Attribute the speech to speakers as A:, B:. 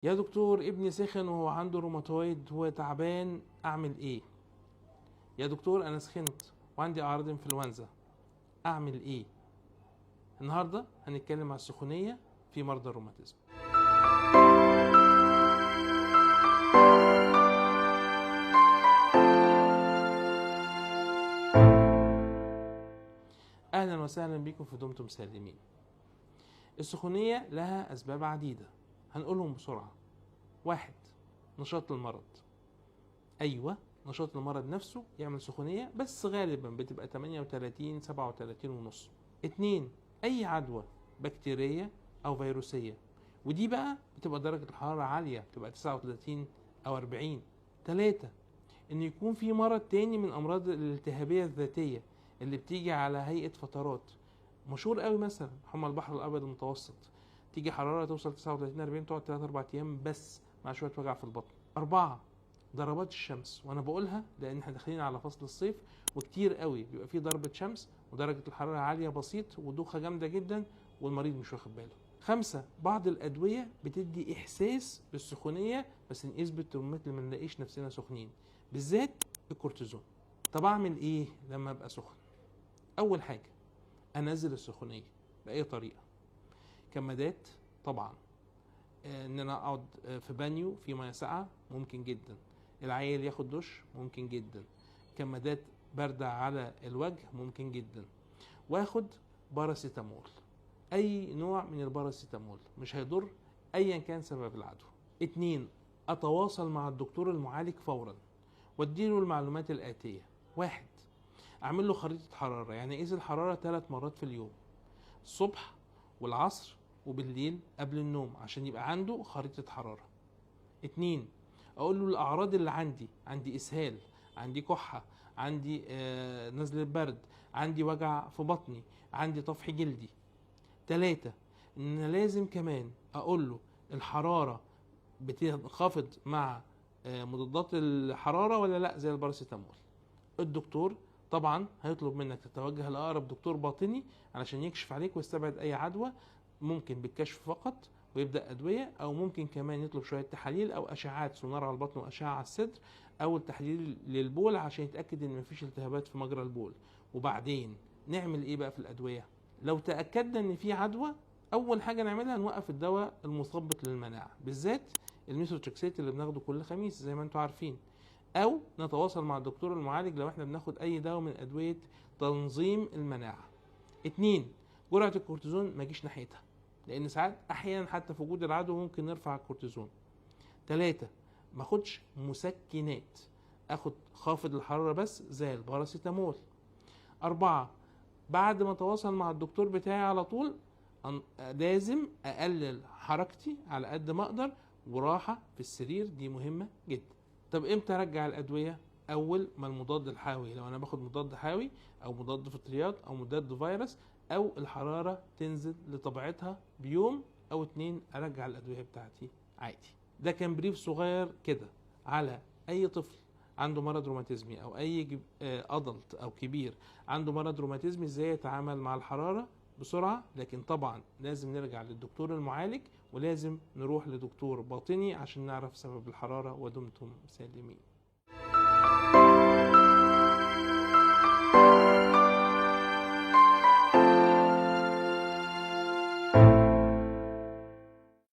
A: يا دكتور ابني سخن وهو عنده روماتويد، هو تعبان، اعمل ايه؟ يا دكتور انا سخنت وعندي اعراض انفلونزا، اعمل ايه؟ النهارده هنتكلم على السخونيه في مرضى الروماتيزم. اهلا وسهلا بكم في دمتم سالمين. السخونيه لها اسباب عديدة، هنقولهم بسرعة. 1، نشاط المرض. ايوه، نشاط المرض نفسه يعمل سخونيه، بس غالبا بتبقى 38 37 ونص. 2، اي عدوى بكتيريه او فيروسيه، ودي بقى بتبقى درجه الحرارة عالية، بتبقى 39 او 40. 3، ان يكون في مرض تاني من امراض الالتهابيه الذاتية اللي بتيجي على هيئة فترات، مشهور قوي مثلا حمى البحر الابيض المتوسط، تيجي حرارة توصل 39 40، تقعد 3 4 ايام بس مع شوية وجع في البطن. 4، ضربات الشمس، وانا بقولها لان احنا داخلين على فصل الصيف وكتير قوي بيبقى فيه ضربه شمس ودرجة الحرارة عالية بسيط ودوخه جامدة جدا والمريض مش واخد باله. 5، بعض الادوية بتدي احساس بالسخونيه بس نقيس بالترمومتر ما نلاقيش نفسنا سخنين، بالذات الكورتيزون. طب اعمل ايه لما ابقى سخن؟ اول حاجة انزل السخونيه باي طريقه، كمادات طبعا، ان انا اقعد في بانيو في مية ساقعه ممكن جدا، العيل ياخد دش ممكن جدا، كمادات باردة على الوجه ممكن جدا، واخد باراسيتامول، اي نوع من الباراسيتامول مش هيضر ايا كان سبب العدوى. 2، اتواصل مع الدكتور المعالج فورا واديله المعلومات الاتية. 1، اعمل له خريطة حرارة، يعني اقيس الحرارة 3 مرات في اليوم، الصبح والعصر وبالليل قبل النوم، عشان يبقى عنده خريطة حرارة. 2، اقول له الاعراض اللي عندي، عندي اسهال، عندي كحه، عندي نزله برد، عندي وجع في بطني، عندي طفح جلدي. 3، ان أنا لازم كمان اقول له الحرارة بتنخفض مع مضادات الحرارة ولا لا زي الباراسيتامول. الدكتور طبعا هيطلب منك تتوجه لاقرب دكتور باطني علشان يكشف عليك ويستبعد اي عدوى، ممكن بالكشف فقط ويبدا ادوية، او ممكن كمان يطلب شوية تحاليل او اشعات سونار على البطن واشعه على الصدر، او التحليل للبول عشان يتاكد ان مفيش التهابات في مجرى البول. وبعدين نعمل ايه بقى في الادوية؟ لو تاكدنا ان في عدوى، اول حاجة نعملها نوقف الدواء المثبط للمناعه، بالذات الميثوتريكسيت اللي بناخده كل خميس زي ما انتم عارفين، او نتواصل مع الدكتور المعالج لو احنا بناخد اي دواء من ادوية تنظيم المناعة. 2، جرعة الكورتيزون ما جيش ناحيتها، لان ساعات احيانا حتى في وجود العدوى ممكن نرفع الكورتيزون. 3، ما اخدش مسكنات، اخد خافض الحرارة بس زي الباراسيتامول. 4، بعد ما اتواصل مع الدكتور بتاعي على طول لازم اقلل حركتي على قد ما اقدر، وراحة في السرير دي مهمة جدا. طب امتى ارجع الادوية؟ اول ما المضاد الحيوي، لو انا باخد مضاد حيوي او مضاد فطريات او مضاد فيروس، او الحرارة تنزل لطبيعتها بيوم او 2، ارجع الادوية بتاعتي عادي. ده كان brief صغير كده على اي طفل عنده مرض روماتيزمي او اي adult او كبير عنده مرض روماتيزمي، ازاي يتعامل مع الحرارة بسرعة. لكن طبعا لازم نرجع للدكتور المعالج، ولازم نروح لدكتور باطني عشان نعرف سبب الحرارة. ودمتم سالمين.